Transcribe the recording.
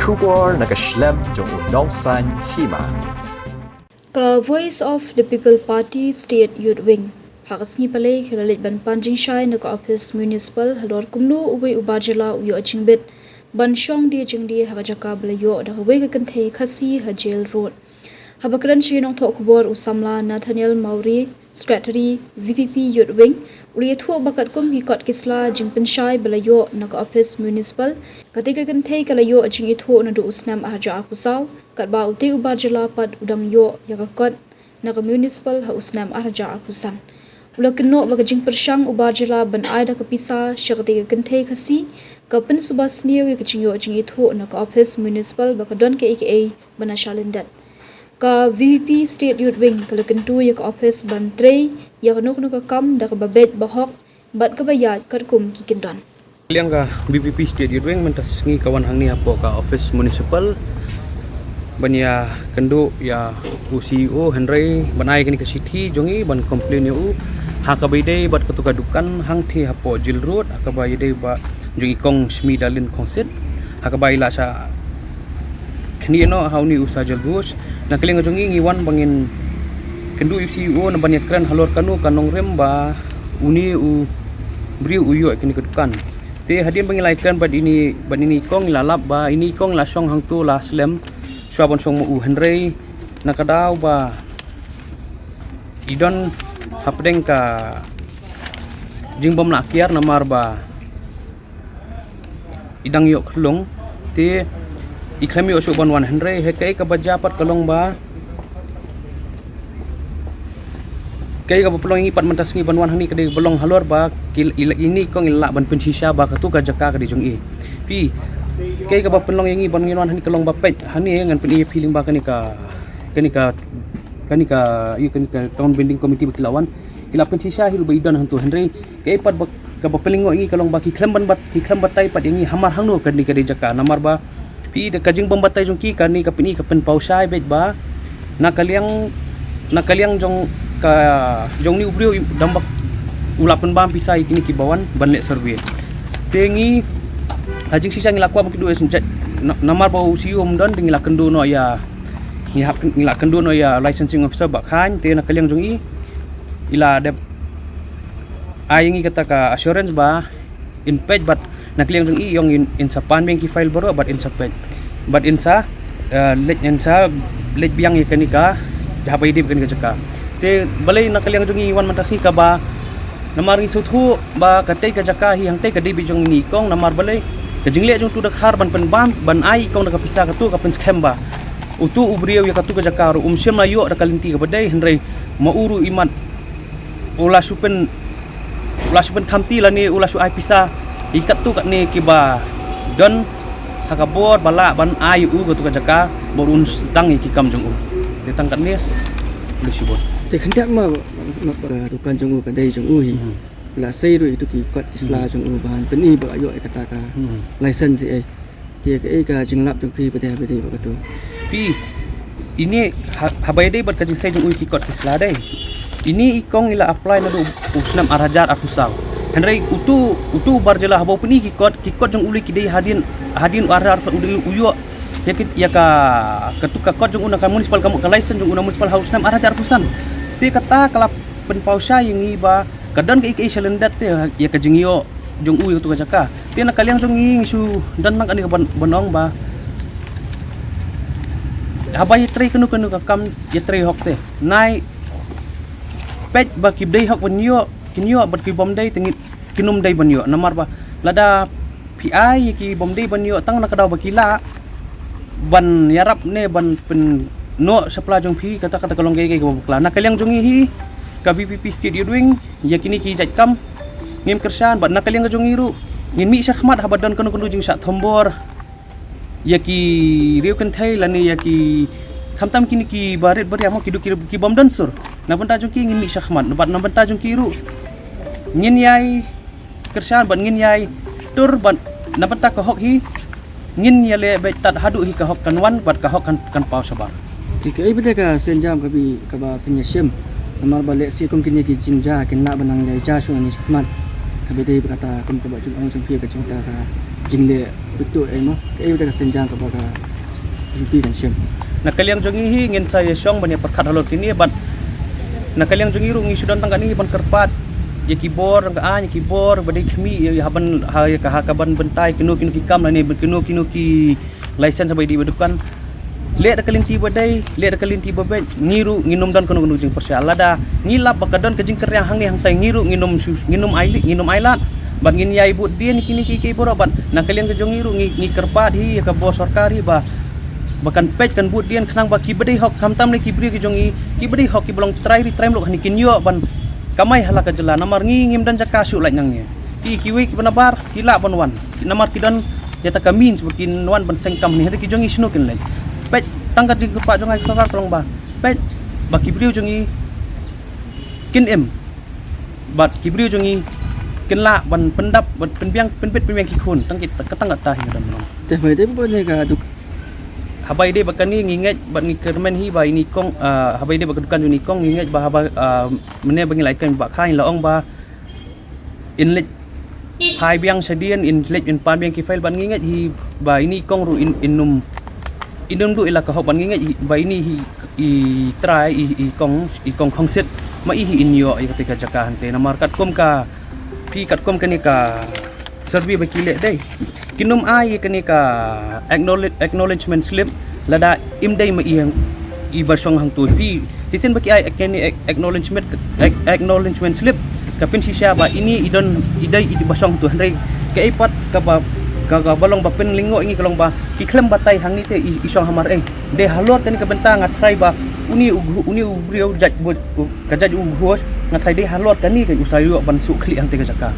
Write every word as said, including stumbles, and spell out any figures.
Khubor na ka shlem jong u Nongsaiñ Hima. Ka Voice of the People Party State Youth Wing ha ka sngi Palei ka la leit ban pan jingshai na ka Office Municipal halor kumno uwei u bar jylla u ïoh jingbit ban shong die jingdie ha ka jaka ba la ïoh da kawei ka kynthei Khasi ha Jail Road. Haba kren sha ki nongthoh khubor u samla Nathaniel Mawrie, Secretary V P P Youth Wing, u la ïathuh ba katkum ki kot ki sla jingpynshai ba la ïoh na ka Office Municipal, katei ka kynthei ka la ïoh jingithuh naduh u snem ar hajar arphew saw, katba utei u bar jylla pat u dang ïoh ïa ka kot na ka Municipal ha u snem ar hajar arphew san. U la kynnoh ba ka jingpyrshang u bar jylla ban ai da ka pisa sha katei ka kynthei Khasi ka pynsuba sniew ïa ka jingïoh jingithuh na ka Office Municipal ba ka don kaei kaei ba na shalyndet. Ka V P P State Youth Wing ka la kyntu ïa ka office ban trei ïa kano kano ka kam da kaba beit ba hok bad kaba ïaid katkum ki kyndon. Liang ka V P P State Youth Wing mynta sngi ka wan hangne hapoh ka Office Municipal ban ïakynduh ïa u C E O, hynrei ban ai kane ka shithi jong i ban complain ïa u ha kaba ïadei bad katu ka dukan hangtei hapoh Jail Road ha kaba ïadei bad jong i Kong Shmi Darlin Khongsit ha kaba i la shah khnieh noh ha une u Sajal Bush. Na ka liang jong i ngi wan ba ngin kynduh ïa u C E O na ban ïakren halor kano ka nongrim ba une u briew u ïoh ïa kane ka dukan. Te hadien ba ngi la ïakren bad ine, bad ine i Kong, i la lap ba ine i Kong i la shong hangto la slem shuwa ban shong ma u, hynrei na ka daw ba i don hapdeng ka jingbym lah kiar namar ba i dang ïoh khyllung, te i khlem ïoh shuh ban wan, hynrei hei kaei kaba jia pat ka long ba, kaei kaba pynlong ïa ngi pat mynta sngi ban wan hangne ka dei ba long halor ba ki, i, ine i Kong i lah ban pynshisha ba katu ka jaka ka dei jong i. Phi, kaei kaba pynlong ïa ngi ban ngin wan hangne ka long ba peit hangne ngan pyni ïa phi lyngba kane ka, kane ka, kane ka, ïa kane ka Town Building Committee ba ki la wan, ki la pynshisha hi ruh ba i don hangto, hynrei kaei pat ba, kaba pynlyngngoh ïa ngi ka long ba ki khlem ban bat, ki khlem batai pat ïa ngi hamar hangno kane ka dei jaka, namar ba phi, da ka jingbym batai jong ki kane ka pyni ka pynpaw shai beit ba na ka liang, na ka liang jong ka, jong une u briew i dang bak u la pynbam pisa ïa kine kiba wan ban leh survey. Te ngi ha jingshisha ngi la kwah ba ki duh ïa sngewjat, na-, namar ba u C E O um don, te ngi la kynduh noh ïa, ngi hap, ngi la kynduh noh ïa licensing officer Bah Khain, te na ka liang jong i i la dep ai ïa ngi kata ka assurance ba in peit bad na ka liang jong i ong in, in sa pan biang ki file baroh bad in sa peit bad in sa, eh, leit, in sa leit biang ïa kane ka, haba ïadei bad kane ka jaka. Te balei na ka liang jong i wan mynta sngi kaba, namar ngi sngewthuh ba katei ka jaka hi hangtei ka dei beit jong ine i Kong, namar balei ka jingleh jong utu u dkhar ban pynbam, ban ai i Kong da ka pisa katu ka pynskhem ba utu u briew ïa katu ka jaka ruh um shym la ïoh da ka lynti kaba dei, hynrei ma u ruh i mat u la shu pyn, u la shu pynkhamti lane u la shu ai pisa ïa katto katne kiba don ha ka bor ba lah ban ai u katu ka jaka ba un sdang ïa ki kam jong u. Te tang katne, khublei shibun. Te khyndiat ma, ma, ma, dukan jong u ka dei jong u hi. Hmm. La sei ruh ïa kito ki kot ki sla, hmm, jong u ban pyni ba ïoh ïa kata ka, hmm, license ei. Te kaei ka jinglap jong phi ba dei, ba dei ba katu? Phi, ine ha, haba ïadei bad ka jingsei jong u ïa ki kot ki sla dei, ine i Kong i la apply naduh u snem ar hajar arphew saw. Hynrei utu, utu u bar jylla haba u pyni ki kot, ki kot jong u lei ki dei hadien, hadien u ar hajar u dei u ïoh ïa ki, ïa ka, katu ka kot jong u na ka municipal, ka, ka license jong u na municipal ha u snem ar hajar arphew san. Te kata ka la pynpaw shai ïa ngi ba ka don kaei kaei shalyndet te ïa ka jingïoh jong u ïa katu ka jaka. Te na ka liang jong ngi ngi shu don tang kane ka ban, ban ong ba haba ïatrei kano kano ka kam ïatrei hok te. Nai peit ba ki dei hok ban ïoh kin ïoh bad ki bym dei te ngin, kin ym dei ban ïoh. Namar ba lada phi ai ïa ki bym dei ban ïoh tang na ka daw ba ki lah ban ïarap ne ban pynnoh shapla jong phi, kata, kata ka long kaei kaei kaba bakla. Na ka liang jong ngi hi ka V P P State Youth Wing, ïa kine ki jait kam ngim kyrshan, bad na ka liang ka jong ngi ruh ngin mih shakhmat haba don kano kano jingshah thombor ïa ki riew kynthei lane ïa ki, khamtam kine kiba rit ba riam, ki dei ki, ki bym don sur. Na bynta jong ki ngin mih shakhmat, bad na bynta jong ki ruh ngin ïai kyrshan bad ngin ïai tur bad na bynta ka hok hi ngin ïaleh beit tad haduh hi ka hok kan wan bad ka hok kan, kan paw shabar. Te kaei pat ka sienjam kaba, kaba phin ïashim? Namar ba lehse kum kine ki jingjia kin lah ban nang ïai jia shuh nangne shakhmat. Kaba dei ba kata kum kaba ju ong jong phi ka jingta ka jingleh beit to, eh, mo, kaei ka synjang kaba ka jingpyni kan shim. Na ka liang jong ngi hi ngin sa ïa shong ban ïa pyrkhat halor kine, bad na ka liang jong ngi ruh ngi shu don tang katne ban kyrpad ïa ki bor, ka aiñ, ïa ki bor ba dei khmih ïa, ha ban, ha ïa ka, ha ka ban bynta ïa kino kino ki kam lane kino kino ki license ba dei ba dukan. Leh da ka lynti ba dei, leh da ka lynti ba beit, ngi ruh ngin ym don kano kano jingpyrshah. Lada ngi lap ba ka don ka jingkyrïang hangne hangtai, ngi ruh ngin ym shu, ngin ym ai lad, ngin ym ai lad. Bad ngin ïai bud dien ïa kine ki, ki baroh, bad na ka liang ka jong ngi ruh ngi, ngi kyrpad hi ïa ka bor sorkar hi ba, ba kan peit, kan bud dien, khnang ba ki ba dei hok, khamtam ne ki briew ki jong ngi, ki ba dei hok, ki ba long trai ri trai muluk hangne kin ïoh ban kamai ha la ka jylla. Namar ngi ngim don jaka shuh lait nangne. Ki, kiwei ki ba nabar ki lah ban wan, namar ki don ïa ta ka means ba kin wan ban seng kam hangne. Hynrei ki jong ngi shano kin leit? Peit tang ka jingkyrpad jong nga ïa ka sorkar ka long ba peit ba ki briew jong ngi kin im, bad ki briew jong ngi kin lah ban pyndap, ban pynbiang, pynbit pynbiang ki khun. Tang ki, ka tang kata hi ka don. Te haba ïadei bad kane ka duk- Haba ïadei bad kane ngi ngeit bad ngi kyrmen hi ba ine i kong, ah, haba ïadei bad ka dukan jong ine i kong ngi ngeit ba haba, ah, mynne ba ngi la ïakren bad kha, in la ong ba in leit phai biang shadien, in leit in pan biang ki file, bad ngi ngeit hi ba ine i kong ruh in, in ym, in ym duh ïa la ka hok, bad ngi ngeit hi ba ine hi i trai, i, i kong, i kong Khongsit, ma i hi in ïoh ïa kata ka jaka hangtei. Namar katkum ka, phi, katkum kane ka survey ba ki leh dei, kin ym ai ïa kane ka acknowledge-, acknowledgement slip lada im dei ma i, i ba shong hangto. Phi, shisien ba ki ai kane ac-, acknowledgement, ac-, acknowledgement slip, ka pynshisha ba ine i don, i dei i ba shong hangto. Hynrei kaei pat kaba, ka, kaba long ba pynlyngngoh ïa ngi ka long ba ki khlem batai hangne te i, i shong hamar ei. Dei halor kane ka bynta nga trai ba une u gru-, une u briew jait, u, ka jait u Ghosh, nga trai dei halor kane ka u sa ïoh ban shu khlieh hangtei ka jaka.